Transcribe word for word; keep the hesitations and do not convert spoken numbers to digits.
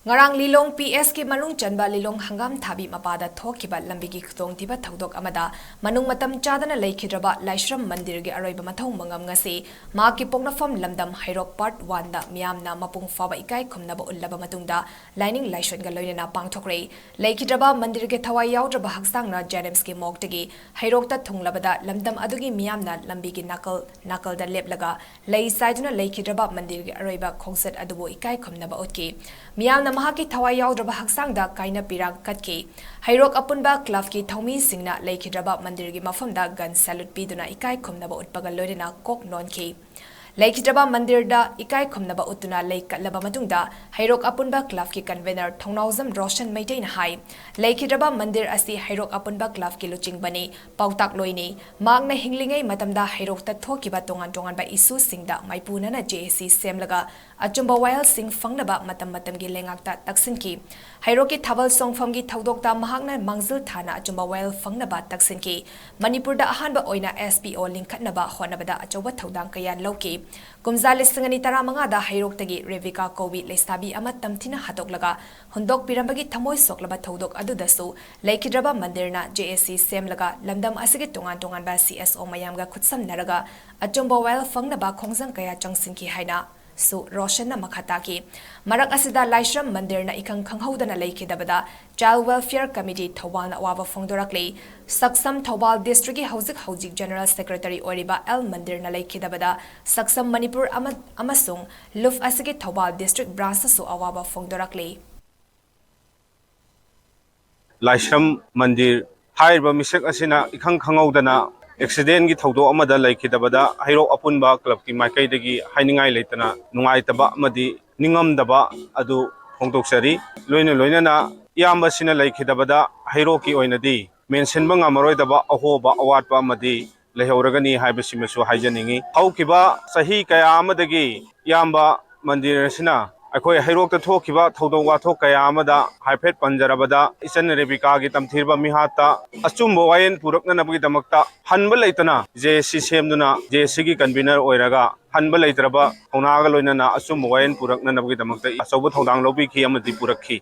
ꯉꯔꯥꯡ ꯂꯤꯂꯣꯡ ꯄꯤ ꯑꯦꯁꯀꯤ ꯃꯅꯨꯡ ꯆꯟꯕ ꯂꯤꯂꯣꯡ ꯍꯪꯒꯥꯝ ꯊꯥꯕꯤ ꯃꯄꯥꯗ ꯊꯣꯛꯈꯤꯕ ꯂꯝꯕꯤꯒꯤ ꯈꯨꯗꯣꯡꯊꯤꯕ ꯊꯧꯗꯣꯛ ꯑꯃꯗ ꯃꯅꯨꯡ ꯃꯇꯝ ꯆꯥꯗꯅ ꯂꯩꯈꯤꯗ꯭ꯔꯕ ꯂꯥꯏꯁ꯭ꯔꯝ ꯃꯟꯗꯤꯔꯒꯤ ꯑꯔꯣꯏꯕ ꯃꯊꯧ ꯃꯉꯝ ꯉꯁꯤ ꯃꯍꯥꯛꯀꯤ ꯄꯣꯛꯅꯐꯝ ꯂꯝꯗꯝ ꯍꯩꯔꯣꯛ ꯄꯥꯔꯠ ꯋꯥꯟꯗ ꯃꯤꯌꯥꯝꯅ ꯃꯄꯨꯡ ꯐꯥꯕ ꯏꯀꯥꯏ ꯈꯨꯝꯅꯕ ꯎꯠꯂꯕ ꯃꯇꯨꯡꯗ ꯂꯥꯏꯅꯤꯡ ꯂꯥꯏꯁꯣꯟꯒ ꯂꯣꯏꯅꯅ ꯄꯥꯡꯊꯣꯛꯈ꯭ꯔꯦ꯫ ꯂꯩꯈꯤꯗ꯭ꯔꯕ ꯃꯟꯗꯤꯔꯒꯤ ꯊꯋꯥꯏ ꯌꯥꯎꯗ꯭ꯔꯕ ꯍꯛꯆꯥꯡꯅ ꯖꯦꯅꯤꯝꯁꯀꯤ ꯃꯣꯔꯒꯇꯒꯤ ꯍꯩꯔꯣꯛꯇ ꯊꯨꯡꯂꯕꯗ ꯂꯝꯗꯝ ꯑꯗꯨꯒꯤ ꯃꯤꯌꯥꯝꯅ ꯂꯝꯕꯤꯒꯤ ꯅꯥꯀꯜ ꯅꯥꯀꯜꯗ ꯂꯦꯞꯂꯒ ꯂꯩ ꯆꯥꯏꯗꯨꯅ ꯂꯩꯈꯤꯗ꯭ꯔꯕ ꯃꯟꯗꯤꯔꯒꯤ ꯑꯔꯣꯏꯕ ꯈꯣꯡꯆꯠ ꯑꯗꯨꯕꯨ ꯏꯀꯥꯏ ꯈꯨꯝꯅꯕ ꯎꯠꯈꯤ꯫ ꯃꯤꯌꯥꯝꯅ ꯃꯍꯥꯛꯀꯤ ꯊꯋꯥꯏ ꯌꯥꯎꯗ꯭ꯔꯕ ꯍꯛꯆꯥꯡꯗ ꯀꯥꯏꯅ ꯄꯤꯔꯥꯡ ꯀꯠꯈꯤ꯫ ꯍꯩꯔꯣꯛ ꯑꯄꯨꯟꯕ ꯀ꯭ꯂꯕꯀꯤ ꯊꯧꯃꯤꯁꯤꯡꯅ ꯂꯩꯈꯤꯗ꯭ꯔꯕ ꯃꯟꯗꯤꯔꯒꯤ ꯃꯐꯝꯗ ꯒꯟ ꯁꯦꯂꯨꯠ ꯄꯤꯗꯨꯅ ꯏꯀꯥꯏ ꯈꯨꯝꯅꯕ ꯎꯠꯄꯒ ꯂꯣꯏꯅꯅ ꯀꯣꯛ ꯅꯣꯟꯈꯤ꯫ ꯂꯩꯈꯤꯗ꯭ꯔꯕ ꯃꯟꯗꯤꯔꯗ ꯏꯀꯥꯏ ꯈꯨꯝꯅꯕ ꯎꯠꯇꯨꯅ ꯂꯩ ꯀꯠꯂꯕ ꯃꯇꯨꯡꯗ ꯍꯩꯔꯣꯛ ꯑꯄꯨꯟꯕ ꯀ꯭ꯂꯕꯀꯤ ꯀꯟꯚꯦꯅꯔ ꯊꯧꯅꯥꯎꯖꯝ ꯔꯣꯁꯟ ꯃꯩꯇꯩꯅ ꯍꯥꯏ, ꯂꯩꯈꯤꯗ꯭ꯔꯕ ꯃꯟꯗꯤꯔ ꯑꯁꯤ ꯍꯩꯔꯣꯛ ꯑꯄꯨꯟꯕ ꯀ꯭ꯂꯕꯀꯤ ꯂꯨꯆꯤꯡꯕꯅꯤ, ꯄꯥꯎꯇꯥꯛꯂꯣꯏꯅꯤ꯫ ꯃꯍꯥꯛꯅ ꯍꯤꯡꯂꯤꯉꯩ ꯃꯇꯝꯗ ꯍꯩꯔꯣꯛꯇ ꯊꯣꯛꯈꯤꯕ ꯇꯣꯉꯥꯟ ꯇꯣꯉꯥꯟꯕ ꯏꯁꯨꯁꯤꯡꯗ ꯃꯥꯏꯄꯨꯅꯅ ꯖꯦ ꯑꯦ ꯁꯤ ꯁꯦꯝꯂꯒ ꯑꯆꯨꯝꯕ ꯋꯥꯌꯦꯜꯁꯤꯡ ꯐꯪꯅꯕ ꯃꯇꯝ ꯃꯇꯝꯒꯤ ꯂꯩꯉꯥꯛꯇ ꯇꯛꯁꯤꯟꯈꯤ꯫ ꯍꯩꯔꯣꯛꯀꯤ ꯊꯥꯕꯜ ꯆꯣꯡꯐꯝꯒꯤ ꯊꯧꯗꯣꯛꯇ ꯃꯍꯥꯛꯅ ꯃꯥꯡꯖꯤꯜ ꯊꯥꯅ ꯑꯆꯨꯝꯕ ꯋꯥꯌꯦꯜ ꯐꯪꯅꯕ ꯇꯛꯁꯤꯟꯈꯤ꯫ ꯃꯅꯤꯄꯨꯔꯗ ꯑꯍꯥꯟꯕ ꯑꯣꯏꯅ ꯑꯦꯁ ꯄꯤ ꯑꯣ ꯂꯤꯡꯈꯠꯅꯕ ꯍꯣꯠꯅꯕꯗ ꯑꯆꯧꯕ ꯊꯧꯗꯥꯡ ꯀꯌꯥ ꯂꯧꯈꯤ꯫ ꯀꯨꯝꯖꯥ ꯂꯤꯁꯤꯡ ꯑꯅꯤ ꯇꯔꯥꯃꯉꯥꯗ ꯍꯩꯔꯣꯛꯇꯒꯤ ꯔꯦꯕꯤꯀꯥ ꯀꯧꯕꯤ ꯂꯩꯁꯥꯕꯤ ꯑꯃ ꯇꯝꯊꯤꯅ ꯍꯥꯠꯇꯣꯛꯂꯒ ꯍꯨꯟꯗꯣꯛꯄꯤꯔꯝꯕꯒꯤ ꯊꯃꯣꯏ ꯁꯣꯛꯂꯕ ꯊꯧꯗꯣꯛ ꯑꯗꯨꯗꯁꯨ ꯂꯩꯈꯤꯗ꯭ꯔꯕ ꯃꯟꯗꯤꯔꯅ ꯖꯦ ꯑꯦ ꯁꯤ ꯁꯦꯝꯂꯒ ꯂꯝꯗꯝ ꯑꯁꯤꯒꯤ ꯇꯣꯉꯥꯟ ꯇꯣꯉꯥꯟꯕ ꯁꯤ ꯑꯦꯁ ꯑꯣ ꯃꯌꯥꯝꯒ ꯈꯨꯠꯁꯝꯅꯔꯒ ꯑꯆꯨꯝꯕ ꯋꯥꯌꯦꯜ ꯐꯪꯅꯕ ꯈꯣꯡꯖꯪ ꯀꯌꯥ ꯆꯪꯁꯤꯟꯈꯤ ꯍꯥꯏꯅ ꯁꯨ ꯔꯣꯁꯟꯅ ꯃꯈꯥ ꯇꯥꯈꯤ꯫ ꯃꯔꯛ ꯑꯁꯤꯗ ꯂꯥꯏꯁ꯭ꯔꯝ ꯃꯟꯗꯤꯔꯅ ꯏꯈꯪ ꯈꯪꯍꯧꯗꯅ ꯂꯩꯈꯤꯗꯕꯗ ꯆꯥꯏꯜ ꯋꯦꯜꯐꯤꯌꯔ ꯀꯃꯤꯇꯤ ꯊꯧꯕꯥꯜꯅ ꯑꯋꯥꯕ ꯐꯣꯡꯗꯣꯔꯛꯂꯤ꯫ ꯁꯛꯁꯝ ꯊꯧꯕꯥꯜ ꯗꯤꯁꯇ꯭ꯔꯤꯛꯀꯤ ꯍꯧꯖꯤꯛ ꯍꯧꯖꯤꯛ ꯖꯦꯅꯔꯦꯜ ꯁꯦꯀ꯭ꯔꯦꯇꯔꯤ ꯑꯣꯏꯔꯤꯕ ꯑꯦꯜ ꯃꯟꯗꯤꯔꯅ ꯂꯩꯈꯤꯗꯕꯗ ꯁꯛꯁꯝ ꯃꯅꯤꯄꯨꯔ ꯑꯃ-, ꯑꯃꯁꯨꯡ ꯂꯨꯐ ꯑꯁꯤꯒꯤ ꯊꯧꯕꯥꯜ ꯗꯤꯁꯇ꯭ꯔꯤꯛ ꯕ꯭ꯔꯥꯟꯁꯇꯁꯨ ꯑꯋꯥꯕ ꯐꯣꯡꯗꯣꯔꯛꯂꯤ꯫ ꯂꯥꯏꯁ꯭ꯔꯝ ꯃꯟꯗꯤꯔ ꯍꯥꯏꯔꯤꯕ ꯃꯤꯁꯛ ꯑꯁꯤꯅ ꯏꯈꯪ ꯈꯪꯍꯧꯗꯅ ꯑꯦꯛꯁꯤꯗꯦꯟꯒꯤ ꯊꯧꯗꯣꯛ ꯑꯃꯗ ꯂꯩꯈꯤꯗꯕꯗ ꯍꯩꯔꯣꯛ ꯑꯄꯨꯟꯕ ꯀ꯭ꯂꯕꯀꯤ ꯃꯥꯏꯀꯩꯗꯒꯤ ꯍꯥꯏꯅꯤꯡꯉꯥꯏ ꯂꯩꯇꯅ ꯅꯨꯡꯉꯥꯏꯇꯕ ꯑꯃꯗꯤ ꯅꯤꯡꯉꯝꯗꯕ ꯑꯗꯨ ꯐꯣꯡꯗꯣꯛꯆꯔꯤ꯫ ꯂꯣꯏꯅ ꯂꯣꯏꯅꯅ ꯏꯌꯥꯝꯕꯁꯤꯅ ꯂꯩꯈꯤꯗꯕꯗ ꯍꯩꯔꯣꯛꯀꯤ ꯑꯣꯏꯅꯗꯤ ꯃꯦꯟꯁꯤꯟꯕ ꯉꯝꯃꯔꯣꯏꯗꯕ ꯑꯍꯣꯕ ꯑꯋꯥꯠꯄ ꯑꯃꯗꯤ ꯂꯩꯍꯧꯔꯒꯅꯤ ꯍꯥꯏꯕꯁꯤꯃꯁꯨ ꯍꯥꯏꯖꯅꯤꯡꯏ꯫ ꯍꯧꯈꯤꯕ ꯆꯍꯤ ꯀꯌꯥ ꯑꯃꯗꯒꯤ ꯏꯌꯥꯝꯕ ꯃꯟꯗꯤꯔ ꯑꯁꯤꯅ ꯑꯩꯈꯣꯏ ꯍꯩꯔꯣꯛꯇ ꯊꯣꯛꯈꯤꯕ ꯊꯧꯗꯣꯛ ꯋꯥꯊꯣꯛ ꯀꯌꯥ ꯑꯃꯗ ꯍꯥꯏꯐꯦꯠ ꯄꯟꯖꯔꯕꯗ, ꯏꯆꯟ ꯔꯦꯕꯤꯀꯥꯒꯤ ꯇꯝꯊꯤꯔꯕ ꯃꯤꯍꯥꯠꯇ ꯑꯆꯨꯝꯕ ꯋꯥꯌꯦꯜ ꯄꯨꯔꯛꯅꯅꯕꯒꯤꯗꯃꯛꯇ ꯍꯟꯕ ꯂꯩꯇꯅ ꯖꯦ ꯑꯦꯁ ꯁꯤ ꯁꯦꯝꯗꯨꯅ ꯖꯦ ꯑꯦꯁ ꯁꯤꯒꯤ ꯀꯟꯚꯤꯅꯔ ꯑꯣꯏꯔꯒ ꯍꯟꯕ ꯂꯩꯇ꯭ꯔꯕ ꯊꯧꯅꯥꯒ ꯂꯣꯏꯅꯅ ꯑꯆꯨꯝꯕ ꯋꯥꯌꯦꯜ ꯄꯨꯔꯛꯅꯅꯕꯒꯤꯗꯃꯛꯇ ꯑꯆꯧꯕ ꯊꯧꯗꯥꯡ ꯂꯧꯕꯤꯈꯤ ꯑꯃꯗꯤ ꯄꯨꯔꯛꯈꯤ꯫